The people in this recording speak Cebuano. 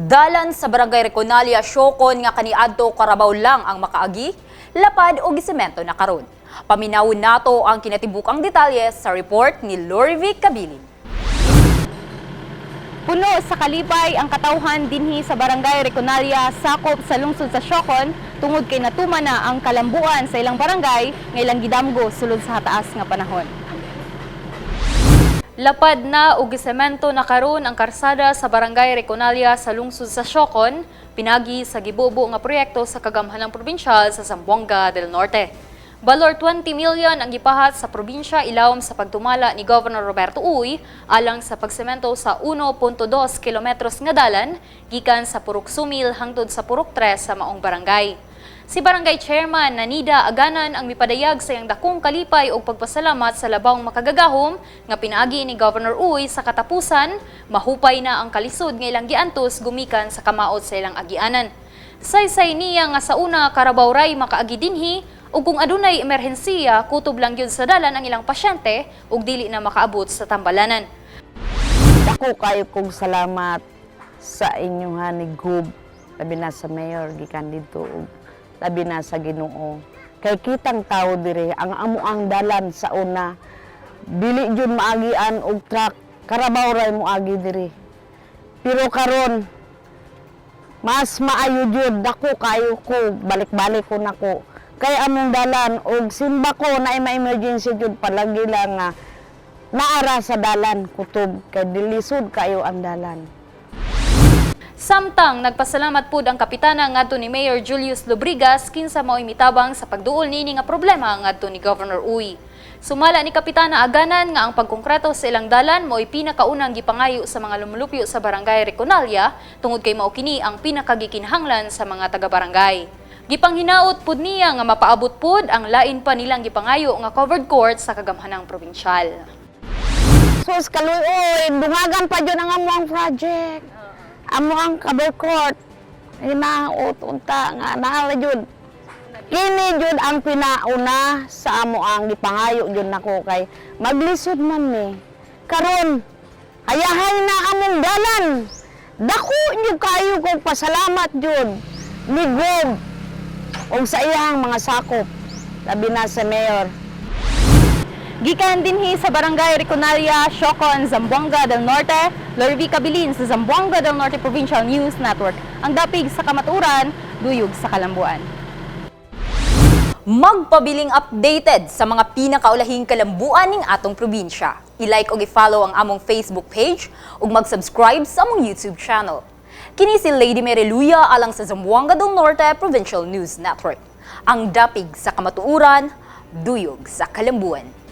Dalan sa Barangay Reconalia, Siocon nga kaniadto karabaw lang ang makaagi, lapad og gisemento na karon. Paminawon nato ang kinatibukang detalye sa report ni Lorivic Cabilin. Puno sa kalipay ang katawhan dinhi sa Barangay Reconalia, sakop sa lungsod sa Siocon, tungod kay natuman na ang kalambuan sa ilang barangay nga ilang gidamgo sulod sa hataas nga panahon. Lapad na og gisemento na karon ang karsada sa Barangay Reconalia sa lungsod sa Siocon, pinagi sa gibubo nga proyekto sa kagamhanang probinsyal sa Zamboanga del Norte. Balor 20 million ang gipahat sa probinsya ilawom sa pagtumala ni Governor Roberto Uy alang sa pagsemento sa 1.2 kilometros nga dalan gikan sa Purok Sumil hangtod sa Purok 3 sa maong barangay. Si Barangay Chairman Nanida Aganan ang mipadayag sa iyang dakong kalipay ug pagpasalamat sa labawng makagagahom nga pinaagi ni Governor Uy. Sa katapusan, mahupay na ang kalisod nga ilang giantos gumikan sa kamaot sa ilang agianan. Saysay niya nga sa una karabaw ray makaagi dinhi ug kung adunay emerhensiya, kutob lang gyud sa dalan ang ilang pasyente ug dili na makaabot sa tambalanan. Dako kayo kong salamat sa inyong ni Gub, labi na sa mayor gikan didto ug labi na sa Ginoo. Kay kitang tao dire ang amo ang dalan sa una dili jud maagian og truck, karabaw ray moagi diri. Pero karon mas maayo jud, dako kayo ko, balik-balik ko nako. Kay among dalan og simba ko na ma-emergency jud, palagi lang nga naara sa dalan, kutob kay dilisod kayo ang dalan. Samtang nagpasalamat pud ang kapitana ngadto ni Mayor Julius Lobrigas kinsa mao'y mitabang sa pagduol niini nga problema ngadto ni Governor Uy. Sumala ni Kapitana Aganan nga ang pagkongkreto sa ilang dalan mao'y pinakaunang gipangayo sa mga lumulupyo sa Barangay Reconalia tungod kay mao kini ang pinakagikinahanglan sa mga taga-barangay. Gipanghinaot pud niya nga mapaabot pud ang lain pa nilang gipangayo nga covered court sa kagamhanang probinsyal. Sus, kaluoy, dungagan pa jud ang among project. Amo ang cover court. Ina unta nga naa jud. Kini jud ang pinauna sa amo ang gipangayo jud nako kay maglisod man ni. Karon hayahay na among dalan. Dako jud kayo kog pasalamat jud ni Gob ug sa iyang mga sakop, labi na sa mayor. Gikan dinhi sa Barangay Reconalia, Siocon, Zamboanga del Norte, Lorvi Cabilin sa Zamboanga del Norte Provincial News Network. Ang dapig sa kamaturan, duyog sa kalambuan. Magpabiling updated sa mga pinakaulahing kalambuan ning atong probinsya. I-like ug i-follow ang among Facebook page ug mag-subscribe sa among YouTube channel. Kini si Lady Mereluya alang sa Zamboanga del Norte Provincial News Network. Ang dapig sa kamatuoran, duyog sa kalambuan.